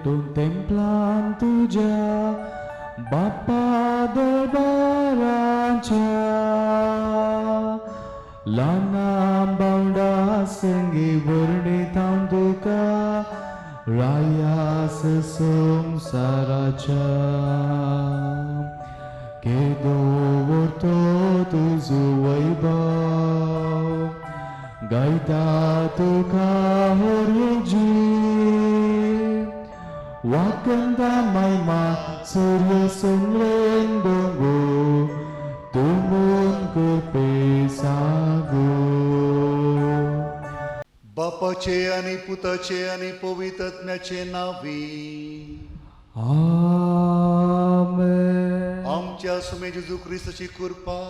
पेटून तेंपलान तुज्या बाप्पा दरबाराच्या ल्हाना बावडा संगी वर्णिता तुका रायास संवसाराच्या केदो व्हरतो तुजो वैभव गायता तुका हरे जी वाकंदा महिमा सूर्य सोमलेन दोंगो तुमून कृपे सागो. बापाचे आनी पुताचे आनी पवित्र नावी. आमेन. आमच्या सुमे जेजू क्रिस्ताची कृपा,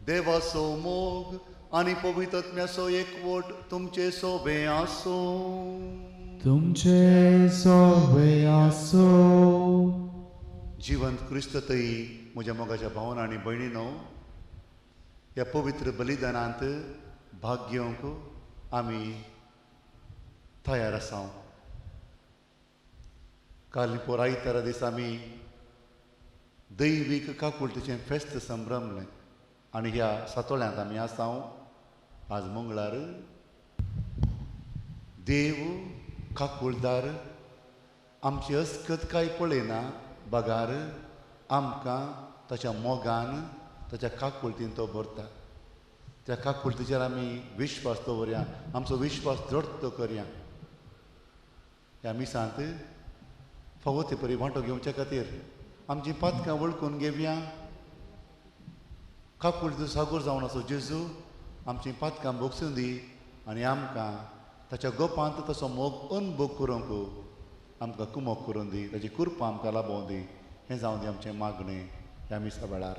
देवाचो मोग आनी पवित्र एकवट तुमचे सोबे आसूं. तुमचे सोबे आसो. जिवंत क्रिस्ततई म्हज्या मोगाच्या भावना आनी भयणीनो, ह्या पवित्र बलिदानांत भाग घेवंक आमी तयार आसा. काल पोर आयतारा दिसा आमी दैवीक काकुळटेचें फेस्त संभ्रमलें आनी ह्या सातोळ्यांत आमी आसा. आज मंगळार. देव काकुळदार आमची अस्कत काय पळयना बगार आमकां ताच्या मोगान ताच्या काकुळटीन तो भरता. त्या काकुळटीचेर आमी विश्वास दवरया, आमचो विश्वास दृढ करया. ह्या मिसांत फावो ते परी वांटो घेवच्या खातीर आमची पातकां वळखून घेवया. काकुळटीचो सागोर जावन आसो जेजू आमची पातकां भोगसून दी आनी आमकां ताच्या गोपांत तसो मोग अनुभव करूंक आमकां कुमोक करून दी, ताची कृपा आमकां लाबोवं दी. हें जावं दी आमचें मागणें ह्या मिसा वेळार.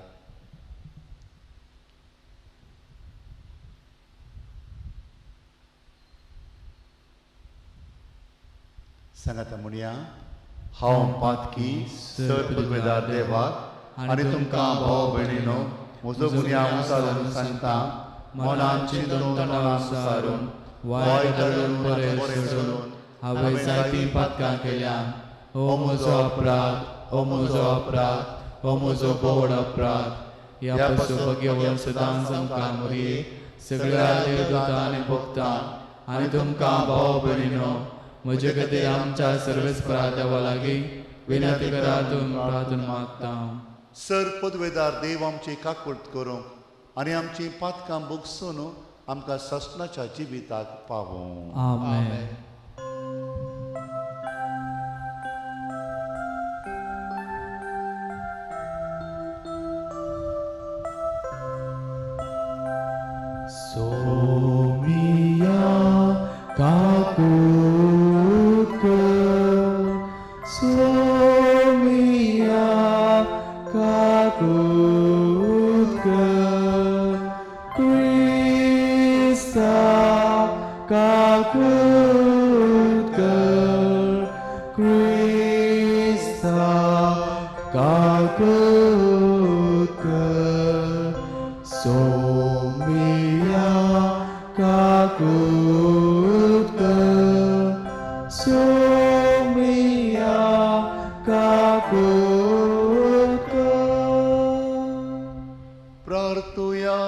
सांगाता म्हणया, हांव पातकी सर पदवेदार देवाक आनी तुमकां भाव भयणीनो म्हजो गुन्यांव उसारून सांगता. मनान चिंतून तोंडान सारून वायट धरून बरें सोडून हांवें जायतीं पातकां केल्या. हो म्हजो अपराध, हो म्हजो अपराध, हो म्हजो बोड अपराध. ह्या पासून घेवन सदांच आमकां मोरये सगळ्या देवदूतां आनी भक्तां आनी तुमकां भाव भयणीनो म्हजे खातीर आमच्या सर्वेस्परा देवा लागीं विनंती करात प्रार्थना मागता. सर पदवेदार देव आमची काकूट करूंक आनी आमची पातकां भोगसून आमकां ससनाच्या जिविताक पावों. आमेन. सोमिया काकूट कर, सोमिया काकूट कर, क्रिस्ता काकूट कर, क्रिस्ता काकूट कर, सोमिया काकूट कर, सोमिया काकूट कर. प्रार्थुया.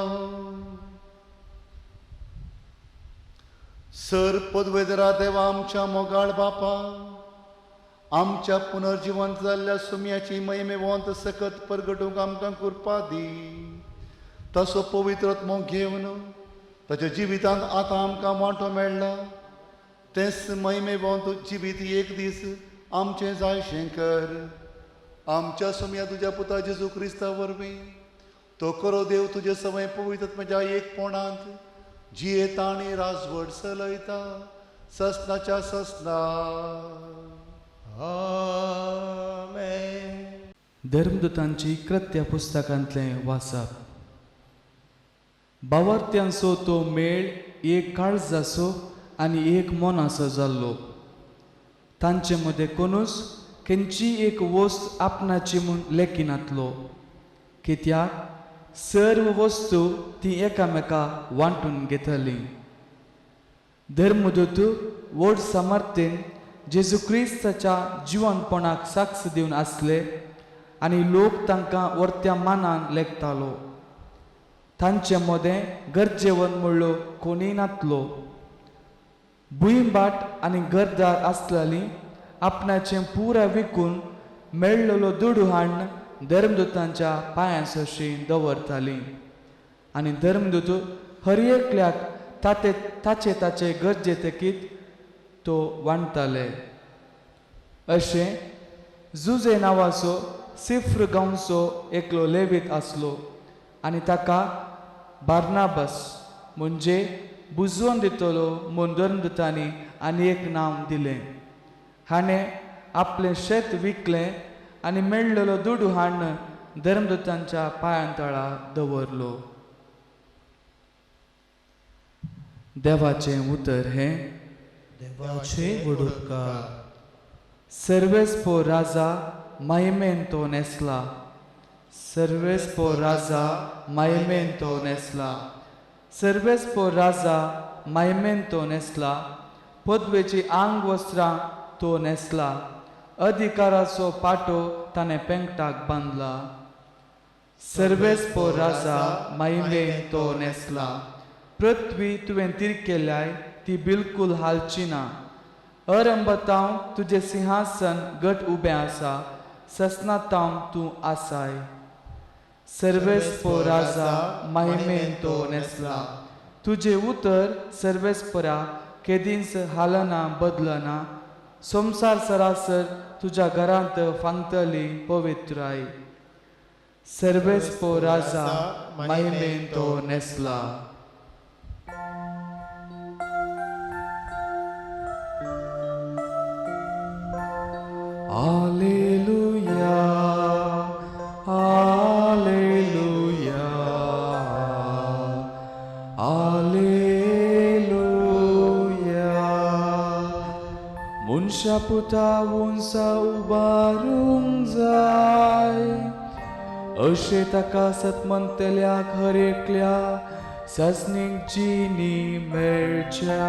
सर पदवेदरा देवा आमच्या मोगाळ बापा, आमच्या पुनर्जिवंत जाल्ल्या सुम्याची महिमेवंत सकत परगटूंक आमकां कृपा दी. तसो पवित्र आत्मो घेवन ताच्या जिवितांत आतां आमकां वांटो मेळ्ळा तेंच महिमेवंत जिवीत एक दीस आमचें जायशें कर. आमच्या सुम्या तुज्या पुता जेजू क्रिस्ता वरवीं तो करो देव तुजे सवय पवित्र आत्म्याच्या एकपणांत जियेता आनी राजवट चलयता ससनाच्या ससना. आमेन. धर्मदूतांची कृत्या पुस्तकांतलें वाचप. बावर्त्यांचो तो मेळ एक काळजाचो आनी एक मनाचो जाल्लो. तांचे मदें कोणूच खंयची एक वस्त आपणाची म्हूण लेखिनातलो, कित्याक सर्व वस्तू ती एकामेका वांटून घेताली. धर्मदूत व्हड सामर्थ्येन जेजू क्रिस्ताच्या जिवनपणाक साक्ष दिवन आसले आनी लोक तांकां वर्त्या मानान लेखतालो. तांचे मदें गरजेवन म्हणलो कोणीय नातलो. भुंयबाट आनी घरदार आसलेली आपणाचें पुराय विकून मेळ्ळलो दुडू हाडून धर्मदूतांच्या पांयां सरशी दवरताली आनी धर्मदूत हर एकल्याक ताते ताचे ताचे गरजे तेकीत तो वांट्टाले. अशें जुजे नांवाचो सिफ्र गांवचो एकलो लेवीत आसलो आनी ताका बार्नाबस म्हणजे बुजोवन दितलो म्हूण धर्मदूतांनी आनी एक नांव दिलें. हाणें आपलें शेत विकलें आनी मेळ्ळलो दुडू हाडून धर्मदूतांच्या पांयां तळा दवरलो. देवाचें उतर हें. देवाचे व्हड उपकार. सर्वेस्पो राजा महिमेन तो नेसला. सर्वेस्पो राजा महिमेन तो नेसला. सर्वेस्पो राजा महिमेन तो नेसला. पदवेची आंग वस्त्रां तो नेसला. अधिकाराचो पाटो ताणें पेंकटाक बांदला. सर्वेस्पो राजा महिमेन तो नेसला. पृथ्वी तुवें तीर केल्याय ती बिलकूल हालची ना. अरंबतांव तुजें सिंहासन घट उबें आसा. ससनातांव तूं आसाय. सर्वेस्पो राजा महिमेन तो नेसला. तुजें उतर सर्वेस्परा केदींच हालना बदलना. संवसार सरासर तुज्या घरांत फांगतली पवित्राय. सर्वेस्पो राजा महिमेन तो नेसला. Alleluia, Alleluia, Alleluia. मनशा पुता उंचा उबारूंक जाय अशें ताका सतमंतल्याक हर एकल्या सासणीक जिणी मेळच्या.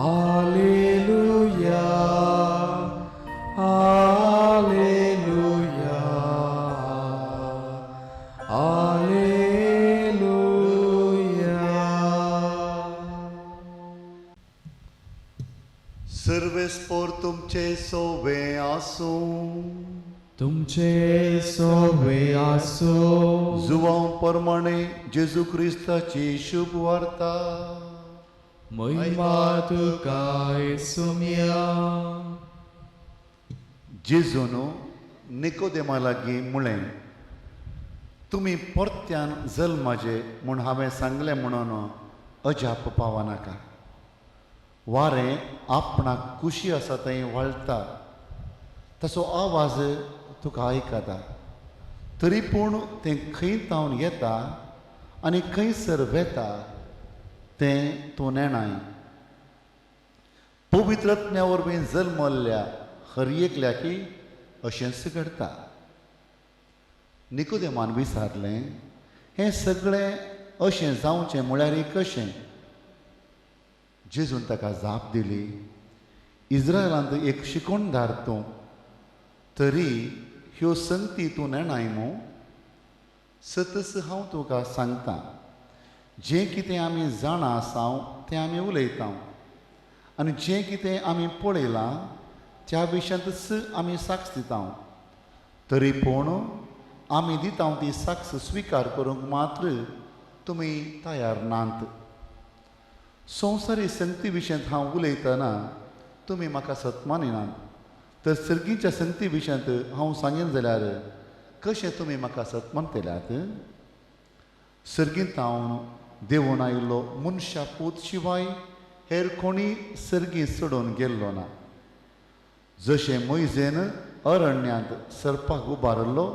Alleluia, Alleluia, Alleluia. सर्वेस्पोर तुमचे सोवे आसूं. तुमचे सोवे आसूं. जुवांव प्रमाणे जेजू क्रिस्ताची शुभ वार्ता. महिमा तुका येसुम्या. जेजून निकोदेमा लागीं म्हळें, तुमी परत्यान जल्माचे म्हूण हांवें सांगलें म्हणून अजाप पावनाका. वारें आपणाक खुशी आसा थंय व्हाळटा, ताचो आवाज तुका आयकता, तरी पूण तें खंय तावन येता आनी खंयसर वेता तें तूं नेणाय. पवित्र आत्म्या वरवीं जल्मल्ल्या हर एकल्याकी अशेंच घडटा. निकोदेमान विचारलें, हें सगळें अशें जावचें म्हळ्यार कशें? जेजून ताका जाप दिली, इस्रायलांत एक शिकोणदार तूं, तरी ह्यो संगती तूं नेणाय मू? सतच हांव तुका सांगता, जें कितें आमी जाणा आसाव तें आमी उलयता आनी जें कितें आमी पळयलां त्या विशयांतच आमी साक्ष दिता, तरी पूण आमी दिता ती साक्ष स्विकार करूंक मात्र तुमी तयार नात. संवसारी संगती विशयांत हांव उलयतना तुमी म्हाका सत्मानिनात, तर सर्गीच्या संगती विशयांत हांव सांगीन जाल्यार कशें तुमी म्हाका सत्मानतल्यात? सर्गींत हांव देवून आयिल्लो मनशा पूत शिवाय हेर कोणी सर्गीं चडोवन गेल्लो ना. जशें मोयजेन अरण्यांत सरपाक उबारिल्लो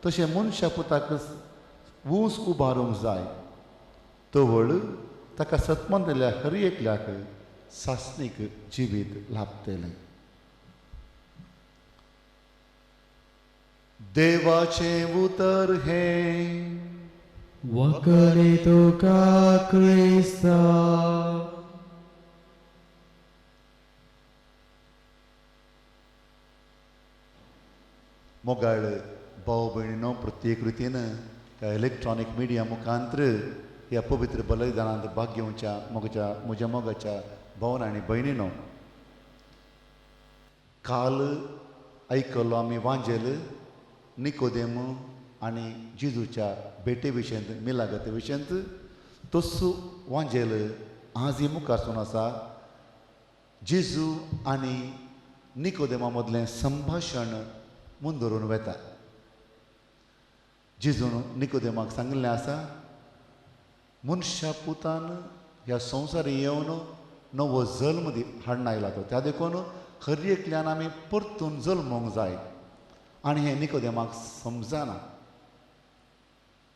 तशें मनशा पुताक ऊंच उबारूंक जाय. तवळ ताका सतमंतल्या हर एकल्याक सासणीक जिवीत लाभतलें. देवाचें उतर हें. वखरे तुका क्रिस्ता. मोगाळ भाव भयणीनो, प्रत्येक रितीन ह्या इलेक्ट्रॉनीक मिडिया मुखांत्र ह्या पवित्र बलिदानांत भाग घेवच्या मोगाच्या म्हज्या मोगाच्या भावन आनी भयणीनो, काल आयकलो आमी वांजेल निकोदेम आनी जेजूच्या भेटे विशयंत, मिलागते विशयंत. तसो वांजेल आजय मुखारसून आसा. जेजू आनी निकोदेमा मदलें संभाशण मुंदरून वेता. जेजून निकोदेमाक सांगिल्लें आसा, मनशा पुतान ह्या संवसारी येवन नवो जल्म हाडून आयला तो, त्या देखून हर एकल्यान आमी परतून जल्मोंक जाय. आनी हें निकोदेमाक समजना.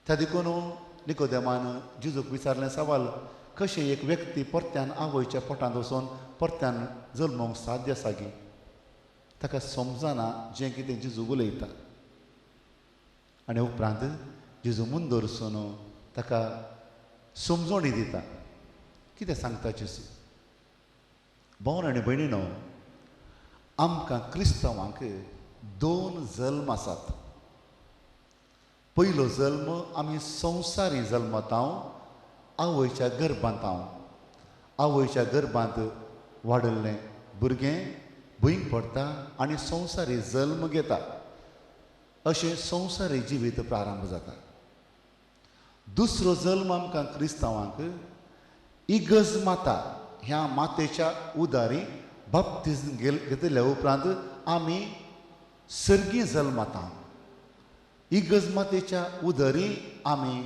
त्या देखून निकोदेमान जेजूक विचारलें सवाल, कशें एक व्यक्ती परत्यान आवयच्या पोटांत वचून परत्यान जल्मोंक साध्य आसा गी? ताका समजना जें कितें जेजू उलयता. आनी उपरांत जेजू मुंदरसून ताका समजोणी दिता. कितें सांगता जेजू? भावन आनी भयणीनो, आमकां क्रिस्तांवांक दोन जल्म आसात. पयलो जल्म आमी संवसारी जल्मता, आवयच्या गर्भांत. आवयच्या गर्भांत वाडल्लें भुरगें भूंयक पडटा आनी संवसारी जल्म घेता. अशें संवसारी जिवीत प्रारंभ जाता. दुसरो जल्म आमकां क्रिस्तांवांक इगर्ज माता ह्या मातेच्या उदारी बाप्तिज्म घेतल्या उपरांत आमी सर्गी जल्मता. इगर्ज मातेच्या उदरी आमी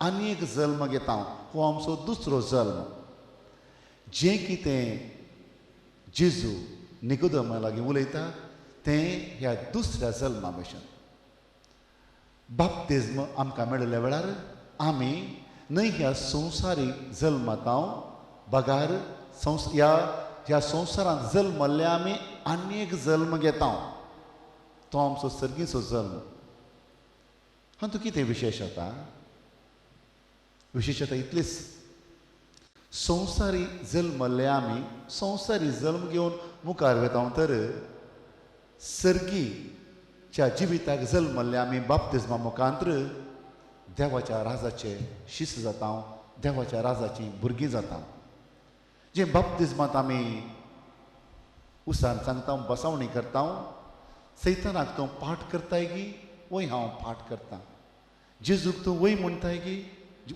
आनी एक जल्म घेता. हो आमचो दुसरो जल्म. जें कितें जेजू निकोदेमा लागीं उलयता तें ह्या दुसऱ्या जल्मा भशेन. बाप्तिज्म आमकां मेळिल्ल्या वेळार आमी न्हय ह्या संवसारीक जल्मांत बगार ह्या संवसारांत जल्मल्ले आमी आनी एक जल्म घेता. तो आमचो सर्गीचो जल्म. हातूंत कितें विशेश आतां? विशेश आतां इतलीच, संवसारी जल्मल्ले आमी संवसारी जल्म घेवन मुखार वेता, तर सर्गीच्या जिविताक जल्मल्ले आमी बाप्तिज्मा मुखांत्र देवाच्या राजाचे शिस्त जाता, देवाच्या राजाचीं भुरगीं जाता. जे बाप्तिज्मांत आमी उसान सांगता, बसावणी करता, सैतानाक तूं पाठ करताय गी? वय हांव पाठ करतां. जेजूक तूं वय म्हणटाय गी?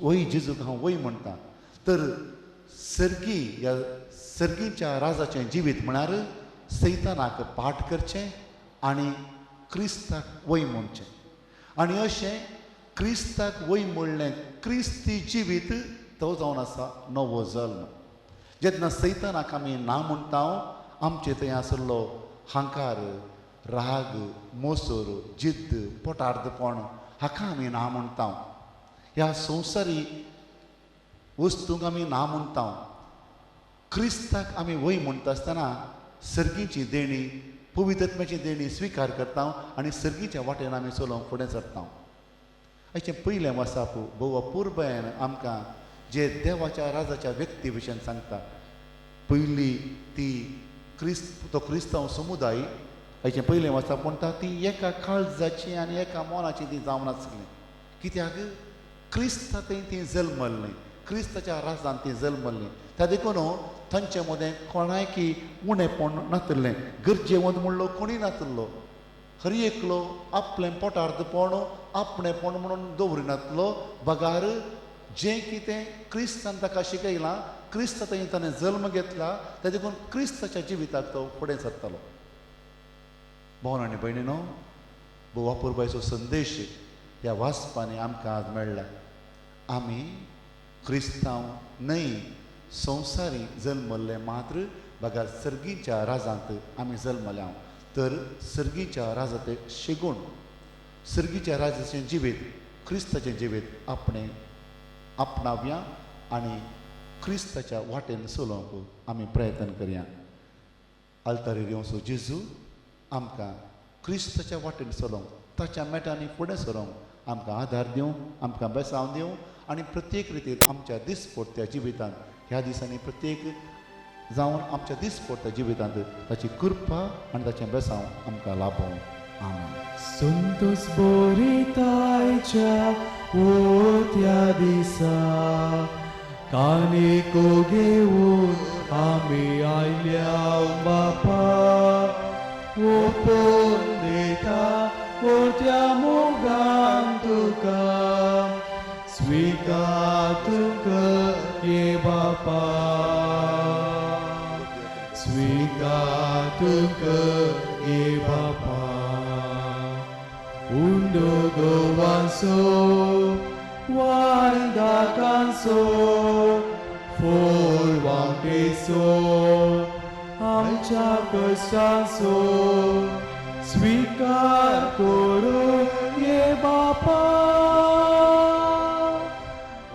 वय जेजूक हांव वय म्हणटा. तर सर्गी ह्या सर्गीच्या राजाचें जिवीत म्हळ्यार सैतानाक पाठ करचें आनी क्रिस्ताक वय म्हणचें. आनी अशें क्रिस्ताक वय म्हणलें क्रिस्ती जिवीत तो जावन आसा नवो जल्म. जेन्ना सैतानाक आमी ना म्हणटा, आमचे थंय आशिल्लो हांकार, राग, मोसोर, जिद्द, पोटार्दपण हाका आमी ना म्हणटा. ह्या संवसारी वस्तूंक आमी ना म्हणटा. क्रिस्ताक आमी वय म्हणटा आसतना सर्गीची देणी, पवित्रत्म्याची देणी स्विकार करता आनी सर्गीच्या वाटेन आमी चलोवंक फुडें सरता. आयचें पयलें वासाप भोव अपुरबायेन आमकां जे देवाच्या राजाच्या व्यक्ती विशयान सांगता. पयली ती तो क्रिस्तांव समुदाय आयचें पयलें वासाप म्हणटा ती एका काळजाची आनी एका मोनाची ती जावन आसली. कित्याक? क्रिस्ता थंय ती जल्मल्ली, क्रिस्ताच्या राजान ती जल्मल्ली. त्या देखून तांचे मदें कोणायकी उणेपण नातिल्लें, गरजेवंत म्हणलो कोणूय नातिल्लो. हर एकलो आपलें पोटार्दपण आपणेपण म्हणून दवरिनातलो, बगार जें कितें क्रिस्तान ताका शिकयलां, क्रिस्ता थंय ताणें जल्म घेतला, त्या देखून क्रिस्ताच्या जिविताक तो फुडें सरतालो. भावन आनी भयणीनो, भोव अपुरबायचो संदेश ह्या वाचपांनी आमकां आज मेळ्ळा. आमी क्रिस्तांव न्हय संवसारी जल्मल्ले मात्र, बगार सर्गीच्या राजांत आमी जल्मल्या. तर सर्गीच्या राजाचें शिगूण, सर्गीच्या राजाचें जिवीत, क्रिस्ताचें जिवीत आपणें आपणावया आनी क्रिस्ताच्या वाटेन चलोवंक आमी प्रयत्न करया. आल्तारीर येवचो जेजू आमकां क्रिस्ताच्या वाटेन चलोवंक, ताच्या मेटांनी फुडें सरोंक आमकां आदार दिवं, आमकां बेसांव दिवं आनी प्रत्येक रितीन आमच्या दिसपडत्या जिवितांत ह्या दिसांनी प्रत्येक जावन आमच्या दिसपडत्या जिवितांत ताची कृपा आनी ताचें बेसांव आमकां लाभोवं. आमेन. संतोष बोरितायच्या ओत्या दिसा कानिको घेऊन आमी आयल्या बापा, ओपून दिता ओत्या मोगान तुका, स्विकार तुका ये बापा, स्विकार तुका ये बापा. उंडो गोवांसो वांदाकांसो फोल वांटेसो आमच्या कश्टांसो स्विकार करू ये बापा,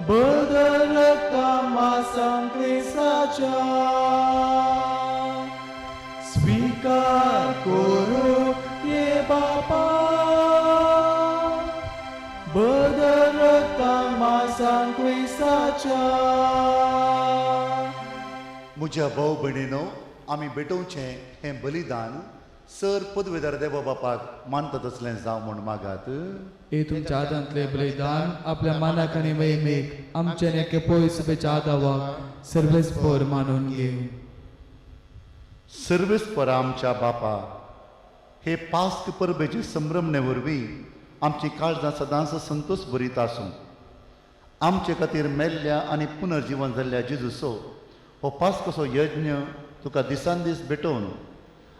बदल कामासां क्रिस्ताच्या स्विकार करू ये बापा, बदल कामासां क्रिस्ताच्या. म्हज्या भाव भयणीनो, आमी भेटोवचें हें बलिदान सर पदवेदार देवा बापाक मानता तसलें जावं म्हूण मागात. हे तुमच्या हातांतले बलिदान आपल्या मानाक आनी महिमेक आमच्या एके पयस सुबेच्या आदावाक सर्वेस पोर मानून घेवं. सर्वेस्पर आमच्या बापा, हे पास्क परबेचे संभ्रमणे वरवीं आमची काळजां सदांच संतोष भरीत आसूं. आमचे खातीर मेल्ल्या आनी पुनर्जिवन जाल्ल्या जेजूचो हो पास्कसो यज्ञ तुका दिसान दीस भेटोवन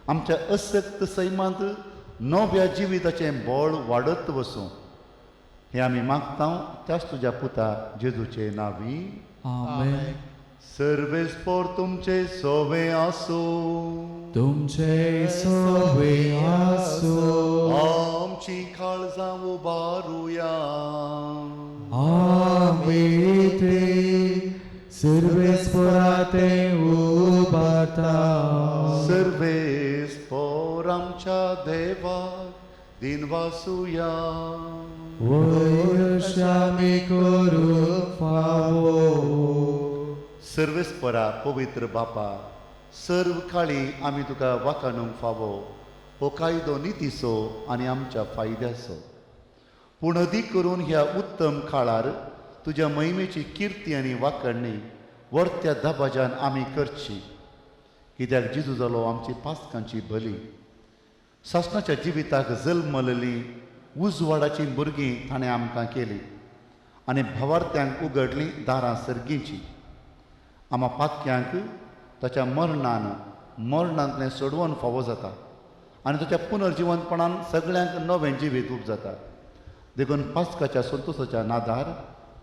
आमच्या असक्त सैमांत नव्या जिविताचें बळ वाडत वसूं, हें आमी मागता त्याच तुज्या पुता जेजूचे नांवी. आमेन. सर्वेस्पर तुमचे सोवे आसूं. तुमचे सोवे आसूं. आमची काळजां उबारुया. आमी ते सर्वेस्परा ते उबारता. सर्वेस्पर आमच्या देवाक दिनवासुया. वयशामी करूंक फावो. सर्वेस्परा पवित्र बापा, सर्व काळी आमी तुका वाखाणूंक फावो हो कायदो नितीचो आनी आमच्या फायद्याचो. पूण अदीक करून ह्या उत्तम काळार तुज्या महिमेची किर्ती आनी वाखाणणी वर्त्या दबाज्यान आमी करची, कित्याक जेजू जालो आमची पास्कांची बली. सासणाच्या जिविताक जल्मलेली उजवाडाची भुरगीं ताणें आमकां केली आनी भावार्थ्यांक उगडलीं दारां सर्गींची. आमा पातक्यांक ताच्या मरणान मरणांतलें सोडवून फावो जाता आनी ताच्या पुनर्जिवंतपणान सगळ्यांक नवें जिवीत उब जाता. देखून पास्काच्या संतोसाच्या नादार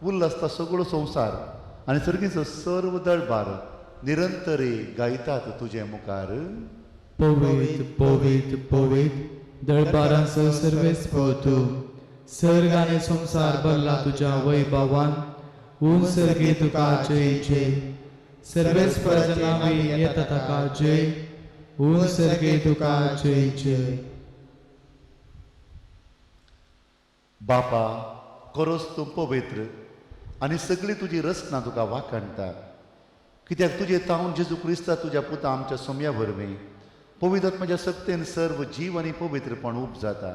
उल्लासता सगळो संवसार आनी सर्गीचो सर्व दळबार निरंतरी गायतात तुजे मुखार. पवित्र पवित्र पवित्र दळबारांचो सर्वेस्पर तूं, सर्ग आनी संवसार भरला तुज्या वैभवान. उन सर्गी तुका जय जय. सर्वेस्पराच्या नांवी येता ताका जय. उन सर्गी तुका जय जय. बापा, करोस तूं पवित्र आनी सगळी तुजी रचना तुका वाखाणटा, कित्याक तुजे तावन जेजू क्रिस्ता तुज्या पुता आमच्या सोम्या वरवीं पवित्र आत्म्याच्या सक्तेन सर्व जीव आनी पवित्रपण उब जाता.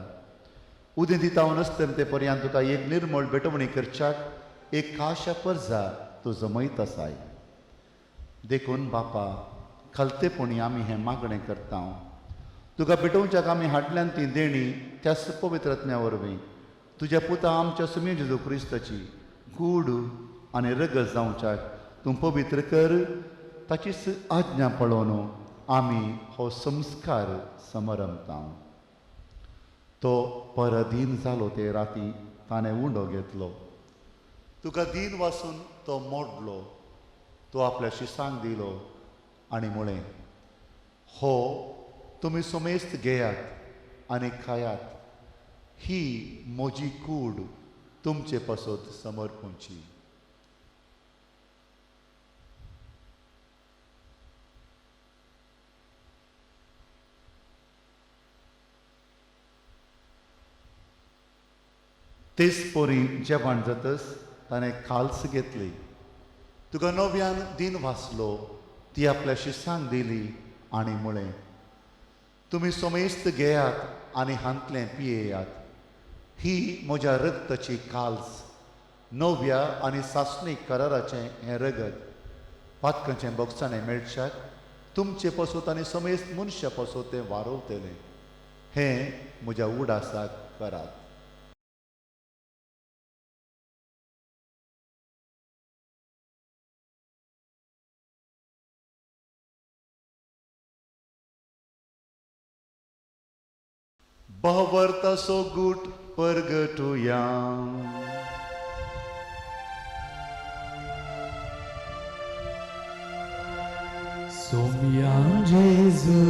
उदेंती तावन अस्तंते पर्यंत तुका एक निर्मळ भेटवणी करच्याक एक खाशा परजा तूं जमयत आसाय. देखून बापा, खालतेपणी आमी हें मागणें करता, तुका भेटोवच्याक आमी हाडल्यान ती देणी त्याच पवित्र आत्म्या वरवीं तुज्या पुता आमच्या सुम्या जेजू क्रिस्ताची कूड आनी रगत जावच्याक तूं पवित्र कर. ताचीच आज्ञा पळोवन आमी हो संस्कार समरमता. तो परधीन जालो ते राती ताणें उंडो घेतलो, तुका दीन वासून तो मोडलो, तो आपल्या शिसांक दिलो आनी म्हळें, हो तुमी समेस्त घेयात आनी खायात, ही म्हजी कूड तुमचे पासत समर्पूंची. तेच पोरी जेवण जातच ताणें खाल्स घेतली, तुका नव्यान दीन वाचलो, ती आपल्या शिसांक दिली आनी म्हळें, तुमी समेस्त घेयात आनी हांतलें पियेयात. ही म्हज्या रक्ताची काल्स, नव्या आनी सासणीक कराराचें हें रगत. पातकांचें बोगसाणें मेळच्याक तुमचे पासत आनी समेस्त मनशा पासत तें वारोवतलें. हें म्हज्या उडासाक करात. भावार्थाचो गूट परगटुया. सोम्या जेजू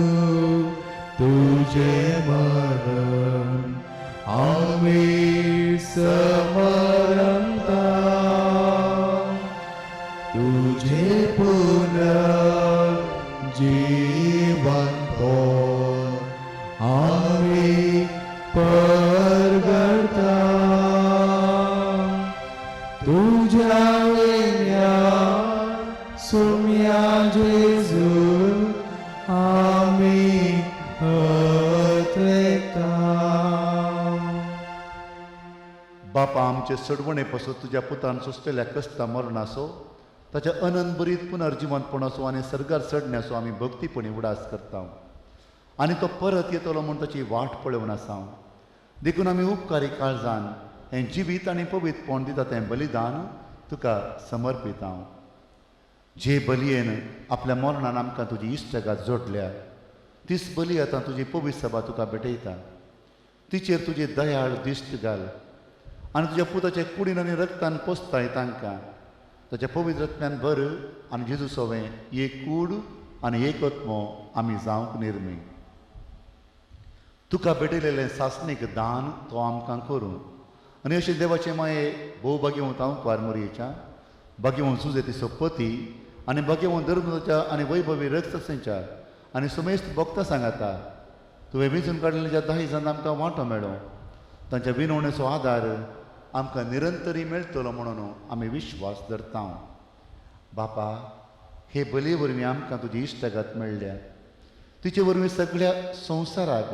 तुझे मरण आमी समरंता, तुझे पुनर्जीवन आमी परगडता. तुझ्या वेल्या सोम्या जेजू आमी हतरेता. बापा, आमचे सडवणे पासून तुज्या पुतान सोंसलेल्या कश्टा मरणाचो, ताच्या अनंत भरीत पुनर्जिवंतपणाचो आनी सर्गार चडण्याचो आमी भक्तीपणी उडास करता आनी तो परत येतलो म्हूण ताची वाट पळोवन आसा. देखून आमी उपकारी काळजान हें जिवीत आनी पवित्रपण दिता तें बलिदान तुका समर्पिता. जे बलयेन आपल्या मरणान आमकां तुजी इश्टगात जोडल्या, तीच बली आतां तुजी पवित्र सभा तुका भेटयता. तिचेर तुजी दयाळ दिश्ट घाल आनी तुज्या पुताचे कुडीन आनी रक्तान पोसताय तांकां. ताच्या पवित्र रत्म्यान भर आनी जेजू सोवें एक कूड आनी एक आत्मो आमी जावंक निर्मी. तुका भेटयलेलें सासणीक दान तो आमकां करूं आनी अशें देवाचे माये भोव भाग्यवंत हांव कुवार मोरयेच्या भाग्यवंत सुजे तिचो पती आनी भाग्यवंत धर्मच्या आनी वैभवी रक्तसेंच्या आनी सुमेस्त भक्ता सांगाता तुवें वेंचून काडलेल्या ज्या दायजान आमकां वांटो मेळो, तांच्या विनवणेचो आदार आमकां निरंतरी मेळटलो म्हणून आमी विश्वास धरता. बापा, हे बली वरवीं आमकां तुजी इश्टागत मेळ्ळ्या, तिचे वरवीं सगळ्या संवसाराक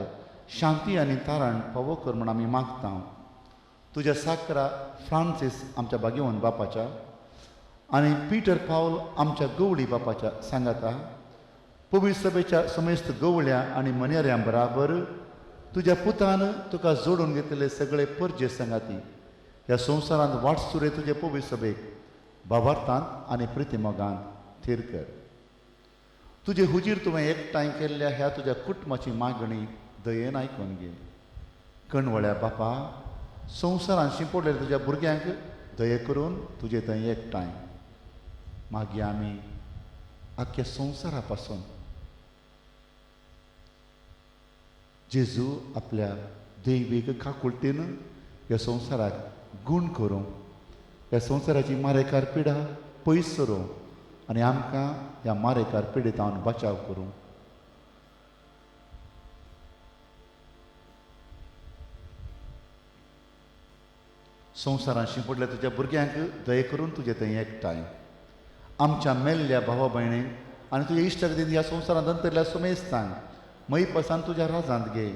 शांती आनी तारण फावो कर म्हूण आमी मागता. तुज्या साकरा फ्रांसीस आमच्या भाग्यवंत बापाच्या आनी पिटर पावल आमच्या गवळी बापाच्या सांगाता पवित्र सभेच्या समेस्त गवळ्या आनी मनेऱ्यां बराबर तुज्या पुतान तुका जोडून घेतलेले सगळे परजे सांगाती ह्या संवसारांत वाटसुरे तुजे पवित्र सभेक भावार्थांत आनी प्रितीमोगांत थीर कर. तुजे हुजीर तुवें एकठांय केल्ल्या ह्या तुज्या कुटुंबाची मागणी दयेन आयकून घे. कणवळ्या बापा, संवसारांत शिंपडलेल्या तुज्या भुरग्यांक दये करून तुजे थंय एकठांय. मागीर आमी आख्ख्या संवसारा पासून जेजू आपल्या दैवीक काकुळटेन ह्या संवसाराक गूण करूं, ह्या संवसाराची मारेकार पिडा पयस सरूं आनी आमकां ह्या मारेकार पिडेतावन बचाव करूं. संवसारांत शिंपडल्या तुज्या भुरग्यांक दये करून तुजे थंय एकठांय आमच्या मेल्ल्या भावा भयणींक आनी तुज्या इश्टागतीन ह्या संवसारांत अंतरल्या सुमेस्तांक मयपासान तुज्या राजांत घे.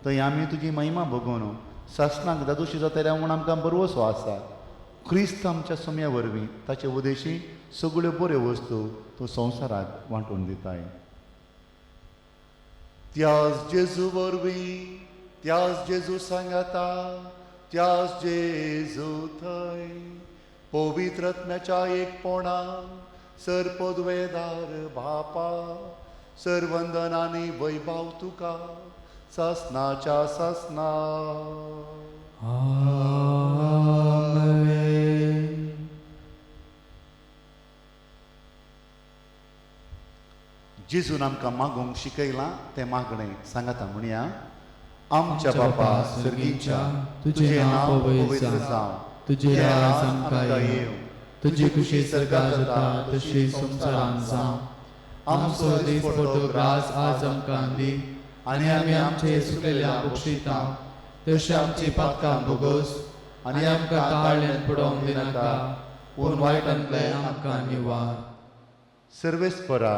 थंय आमी तुजी महिमा भोगून सासणाक दादोशी जातल्या म्हूण आमकां बरवसो आसा. क्रिस्त आमच्या सोम्या वरवीं ताचे उदेशी सगळ्यो बऱ्यो वस्तू तूं संवसाराक वांटून दिताय. त्याच जेजू वरवीं, त्याच जेजू सांगाता, त्याच जेजू थंय पवित्र आत्म्याच्या एकपणान सर्पद्वेदार बापा सर्वंदन आनी वैभव तुका सासनाच्या सासना. आमेन. जेजून आमकां मागूंक शिकयलां तें मागणें सांगाता म्हणया. आमच्या बापा सर्गीच्या, तुजें नांव पवित्र जावं, तुजें राज आमकां येवं, तुजी खुशी सर्गात जाता तशी संवसारांत जावं. आमचो दीसपट्टो ग्रास आज आमकां दी आनी आमी आमचे चुकलेल्या बक्षिता तशें आमची पातकां भोगोस आनी आमकां ताळ्यान पडोवंक दिनाका, पूण वायटांतलें आमकां निवार. सर्वेस्परा,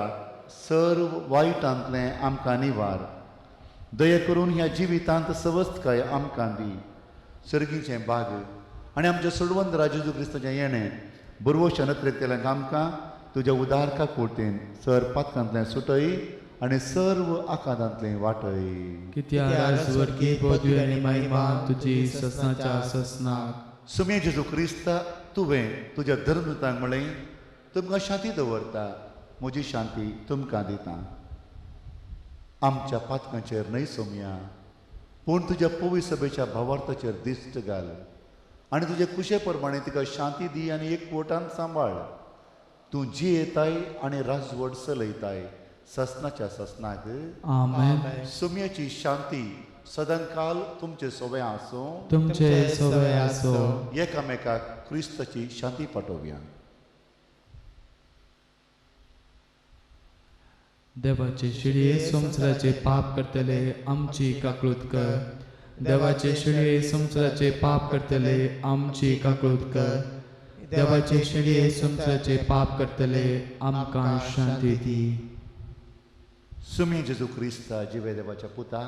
सर्व वायटांतलें आमकां निवार. दया करून ह्या जिवितांत सवस्तकाय आमकां दी. सर्गीचें बाग आनी आमच्या सोडवंत जेजू क्रिस्ताचें येणें बरवशा नत्रेक आमकां तुज्या उदारका कुर्तेन सर पातकांतलें सुटय आनी सर्व आकादांतलें वाटय. कित्याक स्वर्गी पदवी आनी महिमा तुजी ससनाच्या ससनाक. सुमे जेजू क्रिस्ता, तुवें तुज्या धर्मदूतांक म्हणलें, तुमकां शांती दवरता, म्हजी शांती तुमकां दिता. आमच्या पातकांचेर न्हय सोमया, पूण तुज्या पवी सभेच्या भावार्थाचेर दिश्ट घाल आनी तुजे कुशे प्रमाणे तिका शांती दी आनी एक पोटान सांबाळ. तूं जियेताय आनी राजवट चलयताय ससनाच्या ससनाक. आमेन. सुम्याची शांती सदांकाल तुमचे सोवे आसूं. तुमचे सवे आसो. एकामेकाक क्रिस्ताची शांती पाठोवया. देवाचे शिळये संवसाराचे पाप करतले आमची काकळूत कर. देवाचे शिळये संवसाराचे पाप करतले आमची काकळूत कर. देवाचे शिळये संवसाराचे पाप करतले आमकां शांती दी. सुमी जेजू क्रिस्ता जिवे देवाच्या पुता,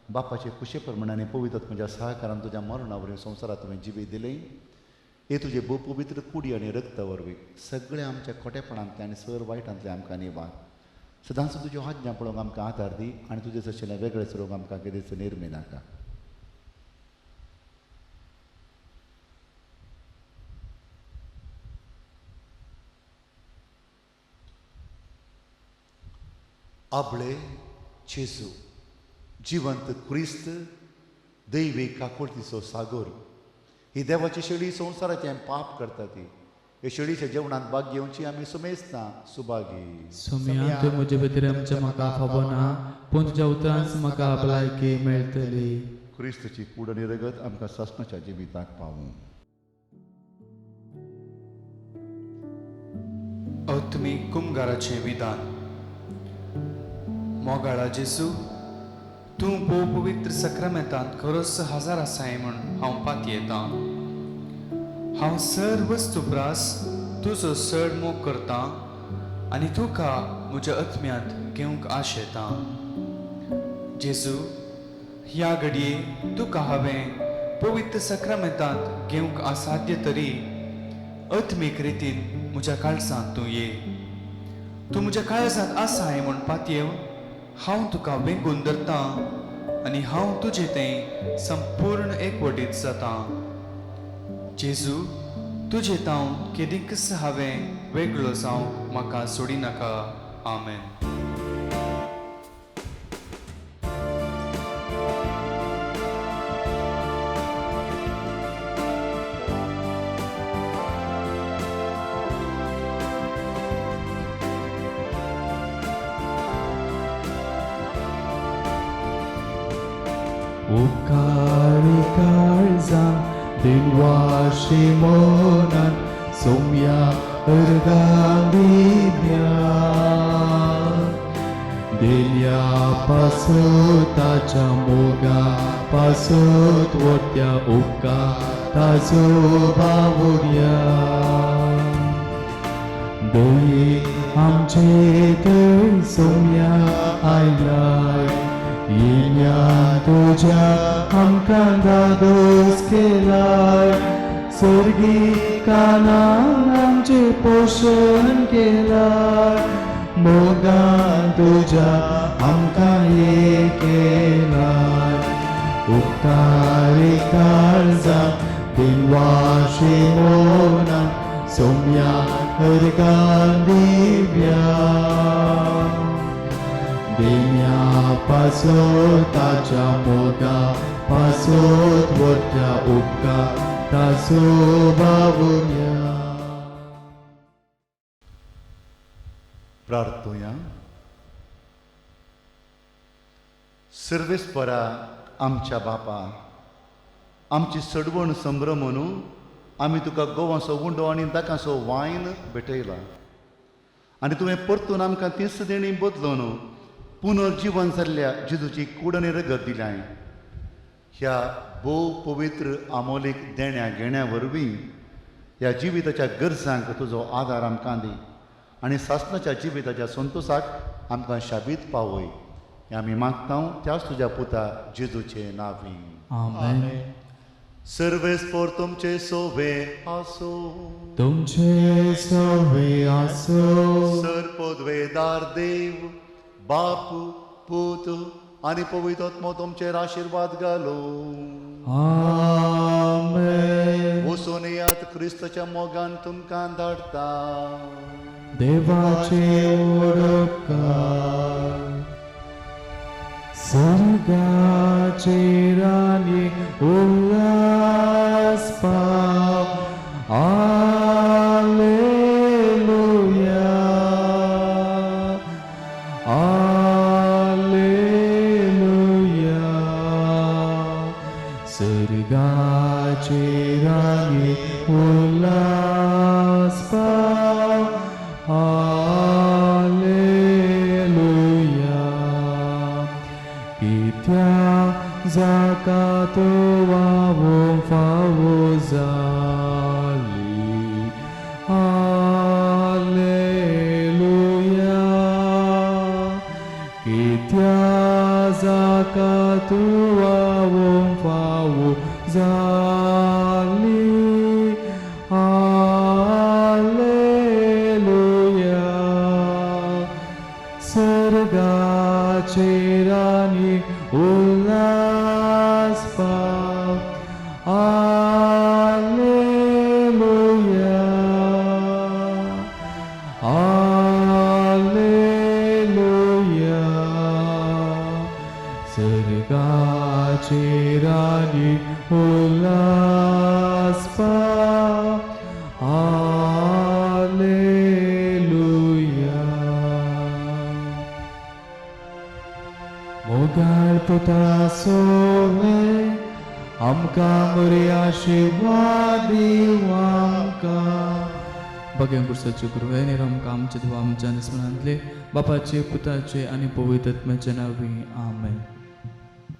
बापाचे कुशे प्रमाणे आनी पवित्र म्हज्या सहकारान तुज्या मरणा वरवीं संवसारात तुवें जिवीत दिलें. हे तुजे भोव पवित्र कुडी आनी रक्ता वरवीं सगळ्या आमच्या खोटेपणांतलें आनी सर वायटांतलें आमकां निवार. सदांच तुज्यो आज्ञा पळोवंक आमकां आदार दी आनी तुजें आशिल्लें वेगळें चलोवंक आमकां केदीच निर्मी नाका. आबळे जेजू जिवंत क्रिस्त दैवी काकुळतीचो सागोर, ही देवाची शेळी संवसाराचें पाप करता ती हे शेळीच्या जेवणांत भाग घेवची आमी सुमेस्ता सुभागी. सोम्या, तूं म्हजे भितर आमच्या म्हाका फावो ना, पूण तुज्या उतरांच म्हाका भलायकी मेळटली. क्रिस्तची कूड आनी रगत आमकां सासणाच्या जिविताक पावूं. आत्मीक कुमगाराचें विधान. मोगाळा जेजू, तूं भोव पवित्र सक्रामेंतांत खरोच हजार आसाय म्हूण हांव पातयेतां. हांव सर वस्तू प्रास तुजो चड मोग करतां आनी तुका म्हज्या आत्म्यांत घेवंक आशेतां. जेजू, ह्या घडये तुका हांवें पवित्र सक्रामेंतांत घेवंक असाध्य तरी आत्मीक रितीन म्हज्या काळजांत तूं ये. तूं म्हज्या काळजांत आसाय म्हूण पातयेवन हांव तुका वेंगून धरतां आनी हांव तुजे थंय संपूर्ण एकवटीत जातां. जेजू, तुजे तावन केदींकच हांवें वेगळो जावंक म्हाका सोडिनाका. आमेन. उपकारी काळजान दिनवाशी मनान सोम्या अर्गां दिव्या दिल्या पासत ताच्या मोगा पासत वट्या उपकार ताजो बावुरया. दये आमचे थंय सोम्या आयलाय, येण्या तुज्या आमकां दादोस केलाय. सर्गी कानान आमचें पोशण केलाय, मोगान तुज्या आमकां एक केलाय. उपकारी काळजां दिनवाशी मनान सोम्या अर्गां दिव्या. देण्या पासत ताच्या मोगा पासत वट्या उपकार ताजो बावुरया. प्रार्थुया. सर्वेस्परा आमच्या बापा, आमची सडवण संभ्रम न्हू आमी तुका गोवाचो उंडो आनी दाकाचो वायन भेटयला आनी तुवें परतून आमकां तीच देणी बदलून पुनर्जिवन जाल्ल्या जेजूची कूड आनी रगत दिल्याय. ह्या भोव पवित्र आमोलीक देण्या घेण्या वरवीं ह्या जिविताच्या गरजांक तुजो आदार आमकां दी आनी सासणाच्या जिविताच्या संतोसाक आमकां शाबीत पावय. हें आमी मागता त्याच तुज्या पुता जेजूचे नांवी. आमेन. सर्वेस्पोर तुमचे सोवे आसो. तुमचे सवे आसो. सर पदवेदार देव बाप पूत आनी पवित्र आत्मो तुमचेर आशिर्वाद घालो. आमेन. वचून येयात, क्रिस्ताच्या मोगान तुमकां धाडटा. देवाचे ओडकार. सर्गाचे राणी उल्हास पाव. आलेलुया, आलेलुया. सर्गाचे राणी उल्हास पाव. आलेलुया. कित्या जाका तो वावो फावो जाली. आलेलुया. कित्या जाका तू वावो फावो जाली. आलेलुया. सर्गाचे राणी उल्हास पाव. आलेलुया, आलेलुया. सर्गाचे राणी उल्हास पाव. आलेलुया. मोगाळ पुता सोवे आमकां बरी आशिर्वाद दिवं आमकां. भगव्या पुरसाचे कृपेन आमकां आमच्या देवा आमच्या स्मरणांतले बापाचे पुताचे आनी पवित्र आत्म्याच्या नांवी. आमेन.